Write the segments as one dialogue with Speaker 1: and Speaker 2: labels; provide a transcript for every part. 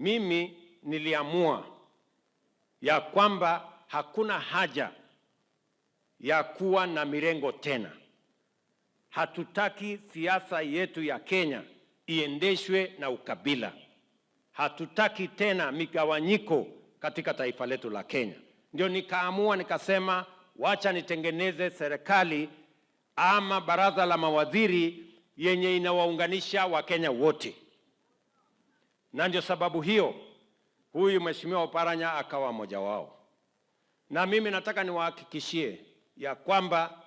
Speaker 1: Mimi niliamua ya kwamba hakuna haja ya kuwa na mirengo tena. Hatutaki siasa yetu ya Kenya iendeshwe na ukabila. Hatutaki tena migawanyiko katika taifa letu la Kenya. Ndio nikaamua nikasema, wacha nitengeneze serikali ama baraza la mawaziri yenye inawaunganisha Wakenya wote, na ndio sababu hiyo huyu Mheshimiwa Oparanya akawa mmoja wao. Na mimi nataka niwahakikishie ya kwamba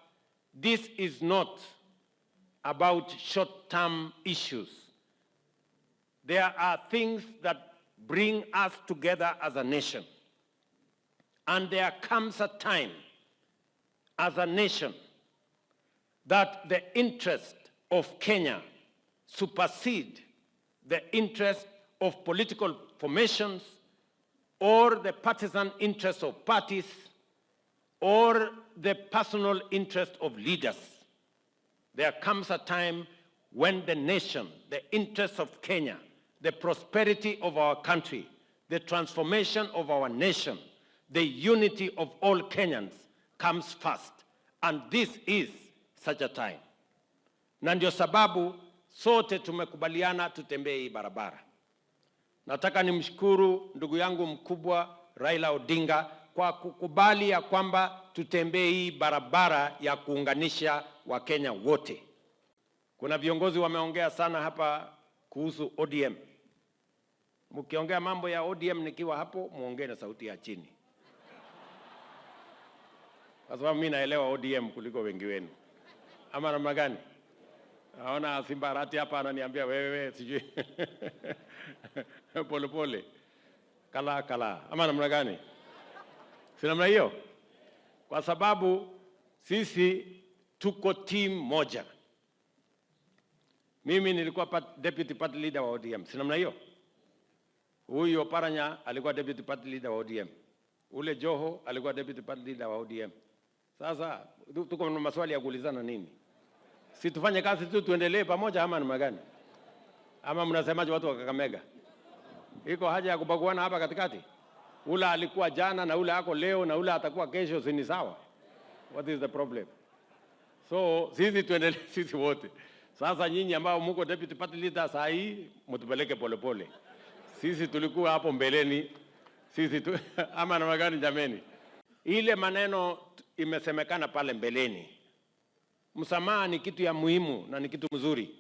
Speaker 1: this is not about short term issues. There are things that bring us together as a nation. And there comes a time as a nation that the interest of Kenya supersede the interest of political formations or the partisan interests of parties or the personal interest of leaders. There comes a time when the nation, the interests of Kenya, the prosperity of our country, the transformation of our nation, the unity of all Kenyans comes first. And this is such a time. Na ndio sababu sote tumekubaliana tutembee hii barabara. Nataka nimshukuru ndugu yangu mkubwa Raila Odinga kwa kukubali ya kwamba tutembee hii barabara ya kuunganisha Wakenya wote. Kuna viongozi wameongea sana hapa kuhusu ODM. Mkiongea mambo ya ODM nikiwa hapo, muongee na sauti ya chini, kwa sababu mimi naelewa ODM kuliko wengi wenu, ama namna gani? Naona Simba Arati hapa ananiambia wewe, sijui pole pole, kala kala, ama namna gani? Si namna hiyo? Kwa sababu sisi tuko team moja. Mimi nilikuwa deputy party leader wa ODM, si namna hiyo? Huyu Oparanya alikuwa deputy party leader wa ODM. Ule Joho alikuwa deputy party leader wa ODM. Sasa tuko na maswali ya kuulizana nini? Si tufanye kazi tu tuendelee pamoja ama namna gani? Ama mnasemaje watu wa Kakamega? Iko haja ya kubaguana hapa katikati? Ula alikuwa jana na ule ako leo na ule atakuwa kesho, si ni sawa? What is the problem? So sisi tuendelee sisi wote. Sasa nyinyi ambao mko deputy party leader saa hii mtupeleke polepole. Sisi tulikuwa hapo mbeleni, sisi tu, ama namna gani jameni? Ile maneno imesemekana pale mbeleni. Msamaha ni kitu ya muhimu na ni kitu mzuri.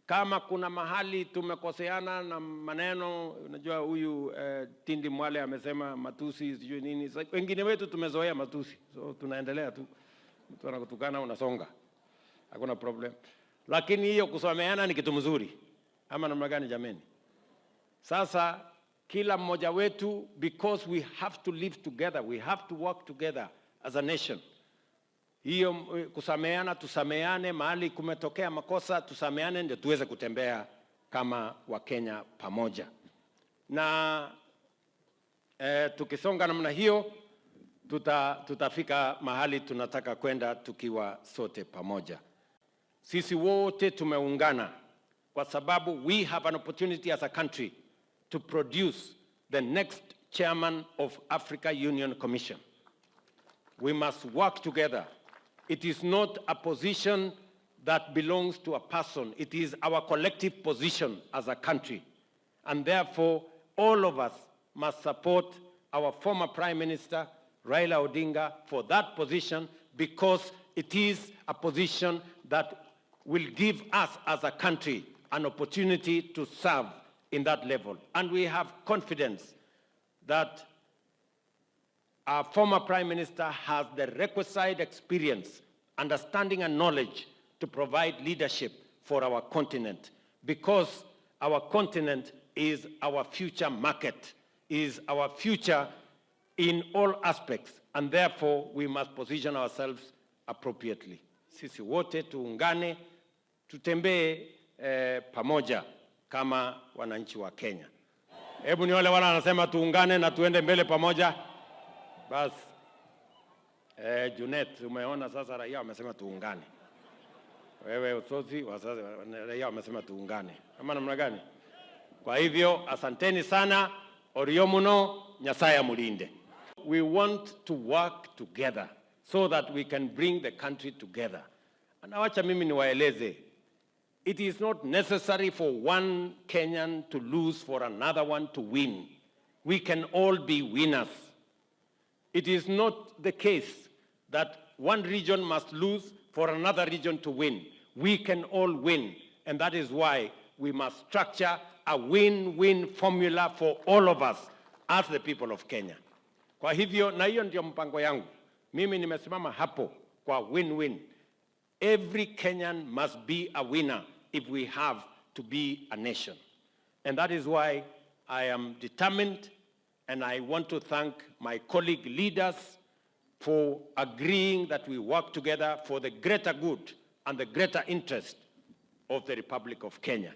Speaker 1: Kama kuna mahali tumekoseana na maneno, unajua huyu Tindi Mwale amesema matusi sijui nini. Sasa, wengine wetu tumezoea matusi, so tunaendelea tu, mtu anakutukana unasonga, hakuna problem. Lakini hiyo kusameheana ni kitu mzuri, ama namna gani jameni? Sasa kila mmoja wetu, because we have to live together, we have to work together as a nation. Hiyo kusameheana, tusameheane mahali kumetokea makosa, tusameheane ndio tuweze kutembea kama Wakenya pamoja. Na tukisonga namna hiyo tutafika mahali tunataka kwenda tukiwa sote pamoja. Sisi wote tumeungana kwa sababu we have an opportunity as a country to produce the next chairman of Africa Union Commission. We must work together. It is not a position that belongs to a person. It is our collective position as a country. And therefore, all of us must support our former Prime Minister, Raila Odinga, for that position, because it is a position that will give us as a country an opportunity to serve in that level. And we have confidence that our former Prime Minister has the requisite experience, understanding and knowledge to provide leadership for our continent, because our continent is our future market, is our future in all aspects, and therefore we must position ourselves appropriately. Sisi wote tuungane, tutembee pamoja kama wananchi wa Kenya. Hebu ni wale wanasema tuungane na tuende mbele pamoja. Bas, Junet, umeona sasa raia wamesema tuungane. Wewe Usozi, raia wamesema tuungane. Ama namna gani? Kwa hivyo asanteni sana, orio muno, Nyasaye amulinde. We want to work together so that we can bring the country together. Na wacha mimi niwaeleze, it is not necessary for one Kenyan to lose for another one to win. We can all be winners. It is not the case that one region must lose for another region to win. We can all win, and that is why we must structure a win-win formula for all of us as the people of Kenya. Kwa hivyo, na hiyo ndio mpango yangu. Mimi nimesimama hapo kwa win-win. Every Kenyan must be a winner if we have to be a nation. And that is why I am determined, and I want to thank my colleague leaders for agreeing that we work together for the greater good and the greater interest of the Republic of Kenya.